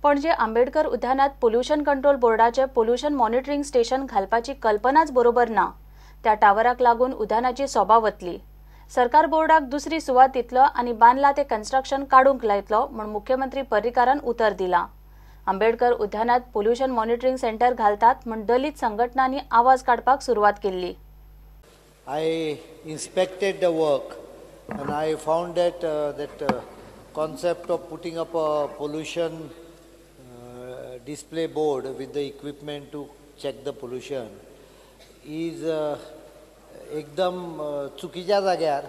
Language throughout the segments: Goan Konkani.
पणजे आंबेडकर उद्यानात पोल्युशन कंट्रोल बोर्डाचे पोल्युशन मॉनिटरिंग स्टेशन घालपाची कल्पनाच बरोबर ना. त्या टावराक लागून उद्यानाची सोबा वतली. सरकार बोर्डाक दुसरी सुवात दितलो आनी बांदला ते कन्स्ट्रक्शन काडूंक लायतलो म्हूण मुख्यमंत्री पर्रीकारान उतर दिला. आंबेडकर उद्यानात पोल्युशन मॉनिटरिंग सेंटर घालतात म्हूण दलित संघटनांनी आवाज काडपाक सुरवात केल्ली. I inspected the work and I found that that concept of putting up a pollution display board with the equipment to check the pollution is एकदम चुकीच्या जाग्यार.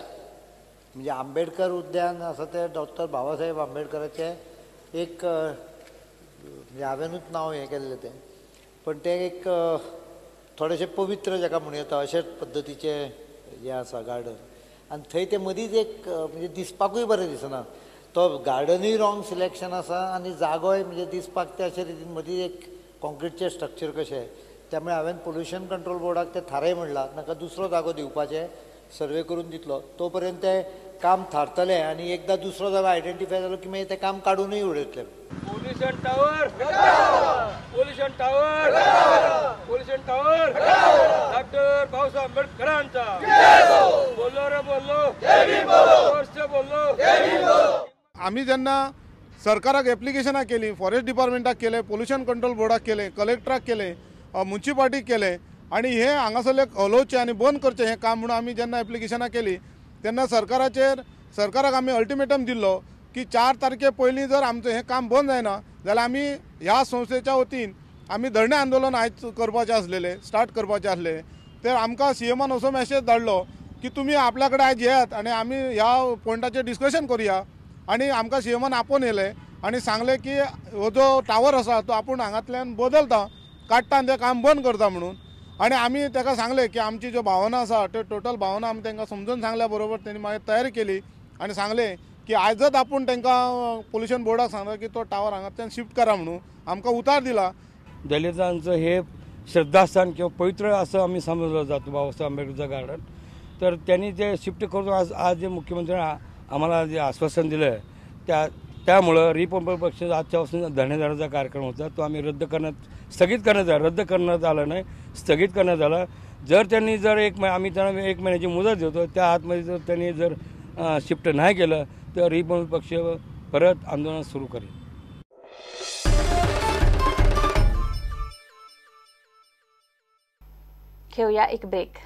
म्हणजे आंबेडकर उद्यान आसा तें डॉक्टर बाबासाहेब आंबेडकराचें एक, म्हणजे हांवेनूच नांव हें केल्लें तें, पण तें एक थोडेशें पवित्र जाका म्हणूं येता अशेच पद्दतीचें हें आसा गार्डन. आनी थंय तें मदींच एक म्हणजे दिसपाकूय बरें दिसना, तो गार्डनूय रॉंग सिलेक्शन आसा आनी जागोय म्हणजे दिसपाक ते अशे रितीन मदीं एक कॉन्क्रिटचें स्ट्रक्चर कशें. त्यामुळे हांवें पोल्युशन कंट्रोल बोर्डाक तें थाराय म्हणलां नाका दुसरो जागो दिवपाचें सर्वे करून दितलो, तो पर्यंत तें काम थारतलें आनी एकदां दुसरो जागो आयडेंटिफाय जालो की मागीर तें काम काडूनय उडयतलें. Pollution tower, pollution tower, pollution tower, doctor Babasaheb आंबेडकरांचा बोललो रे बोललो, बोललो. आमी जेन्ना सरकाराक एप्लिकेशनां केली, फॉरेस्ट डिपार्टमेंटाक केलें, पोल्युशन कंट्रोल बोर्डाक केलें, कलेक्टराक केलें, म्युनिसिपालिटीक केलें आनी हे हांगासरले हलोवचें आनी बंद करचें हें काम म्हणून आमी जेन्ना एप्लिकेशनां केली तेन्ना सरकाराक आमी अल्टिमेटम दिल्लो की 4 तारखे पयलीं जर आमचें हें काम बंद जायना जाल्यार आमी ह्या संस्थेच्या वतीन आमी धरणे आंदोलन आयज करपाचें आसलेलें, स्टार्ट करपाचें आसलें. तर आमकां सीएमान असो मॅसेज धाडलो की तुमी आपल्या कडेन आयज येयात आनी आमी ह्या पॉयंटाचेर डिस्कशन करुया. आनी आमकां सीएमान आपोवन येयले आनी सांगलें की हो जो टावर आसा तो आपूण हांगांतल्यान बदलता, काडटा आनी तें काम बंद करता म्हणून. आनी आमी ताका सांगलें की आमची ज्यो भावना आसा त्यो टोटल भावना आमी तांकां समजून सांगल्या बरोबर तेणी मागीर तयारी केली आनी सांगलें की आयजच आपूण तांकां पोल्युशन बोर्डाक सांगता की तो टावर हांगांतल्यान शिफ्ट करा म्हणून आमकां उतार दिला. दलितांचं हे श्रद्धास्थान किंवा पवित्र असं आम्ही समजलं जातो बाबासाहेब आंबेडकरचं गार्डन. तर त्यांनी ते शिफ्ट करून आज आज जे मुख्यमंत्र्यांनी आम्हाला जे आश्वासन दिलं आहे त्यामुळं रिपब्लिक पक्ष आजच्यापासून धरणेदाराचा कार्यक्रम होता तो आम्ही रद्द करण्यात स्थगित करण्यात आला, रद्द करण्यात आला नाही, स्थगित करण्यात आला. जर त्यांनी जर आम्ही त्यांना 1 महिन्याची मुदत देतो, त्या आतमध्ये जर त्यांनी जर शिफ्ट नाही केलं तर रिपब्लिक पक्ष परत आंदोलन सुरू करेल. घेऊया एक ब्रेक.